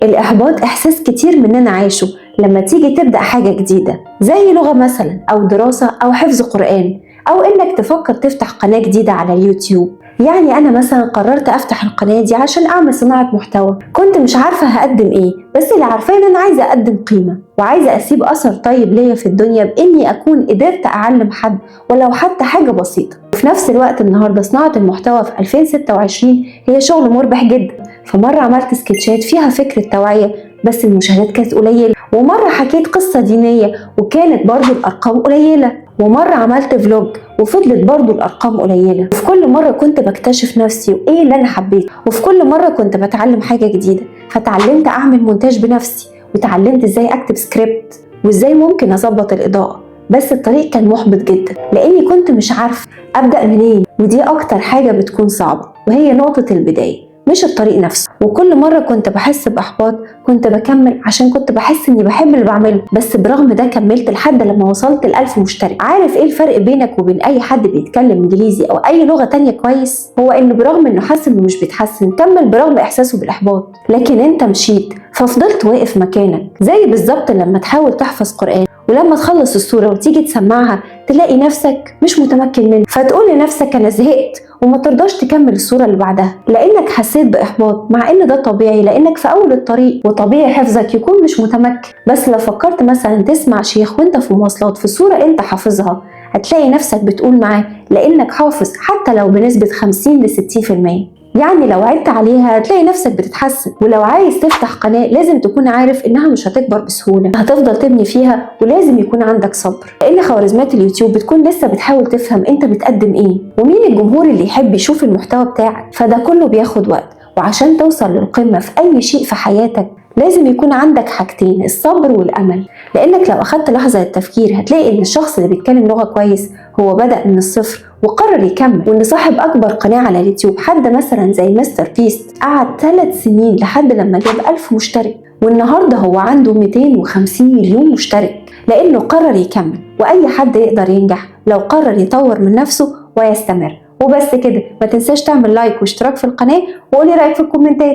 الإحباط إحساس كتير مننا عايشه لما تيجي تبدأ حاجة جديدة، زي لغة مثلا أو دراسة أو حفظ قرآن، أو إنك تفكر تفتح قناة جديدة على اليوتيوب. يعني أنا مثلا قررت أفتح القناة دي عشان أعمل صناعة محتوى، كنت مش عارفة هقدم إيه، بس اللي عارفاه إن أنا عايزة أقدم قيمة وعايزة أسيب أثر طيب ليا في الدنيا بإني أكون قدرت أعلم حد ولو حتى حاجة بسيطة. وفي نفس الوقت النهاردة صناعة المحتوى في 2026 هي شغل مربح جدا. فمرة عملت سكتشات فيها فكرة توعية بس المشاهدات كانت قليلة، ومرة حكيت قصة دينية وكانت برضو الأرقام قليلة، ومرة عملت vlog وفضلت برضو الأرقام قليلة. وفي كل مرة كنت بكتشف نفسي وإيه اللي أنا حبيته، وفي كل مرة كنت بتعلم حاجة جديدة. فتعلمت أعمل مونتاج بنفسي، وتعلمت إزاي أكتب سكريبت، وإزاي ممكن أظبط الإضاءة. بس الطريق كان محبط جدا لأني كنت مش عارفة أبدأ منين، ودي أكتر حاجة بتكون صعبة وهي نقطة البداية مش الطريق نفسه. وكل مرة كنت بحس بإحباط كنت بكمل عشان كنت بحس إني بحب اللي بعمله، بس برغم ده كملت لحد لما وصلت ل1000 مشترك. عارف إيه الفرق بينك وبين أي حد بيتكلم إنجليزي أو أي لغة تانية كويس؟ هو إنه برغم إنه حس إنه مش بيتحسن كمل برغم إحساسه بالإحباط، لكن أنت مشيت ففضلت واقف مكانك. زي بالظبط لما تحاول تحفظ قرآن، ولما تخلص السورة وتيجي تسمعها تلاقي نفسك مش متمكن منها، فتقول لنفسك أنا زهقت وما ترضاش تكمل السورة اللي بعدها لأنك حسيت بإحباط، مع إن ده طبيعي لأنك في أول الطريق وطبيعي حفظك يكون مش متمكن. بس لو فكرت مثلا تسمع شيخ وانت في مواصلات في سورة انت حافظها، هتلاقي نفسك بتقول معاه لأنك حافظ حتى لو بنسبة 50 ل 60%. يعني لو عدت عليها هتلاقي نفسك بتتحسن. ولو عايز تفتح قناة لازم تكون عارف انها مش هتكبر بسهولة، هتفضل تبني فيها ولازم يكون عندك صبر، لان خوارزميات اليوتيوب بتكون لسه بتحاول تفهم انت بتقدم ايه ومين الجمهور اللي يحب يشوف المحتوى بتاعك، فده كله بياخد وقت. وعشان توصل للقمة في اي شيء في حياتك لازم يكون عندك حاجتين، الصبر والأمل. لأنك لو أخدت لحظة للتفكير هتلاقي إن الشخص اللي بيتكلم لغة كويس هو بدأ من الصفر وقرر يكمل، وإن صاحب أكبر قناة على اليوتيوب حد مثلا زي مستر بيست قعد 3 سنين لحد لما جاب 1000 مشترك، والنهاردة هو عنده 250 مليون مشترك لأنه قرر يكمل. وأي حد يقدر ينجح لو قرر يطور من نفسه ويستمر. وبس كده، ما تنساش تعمل like واشتراك في القناة وقولي رأيك في الكومنتات.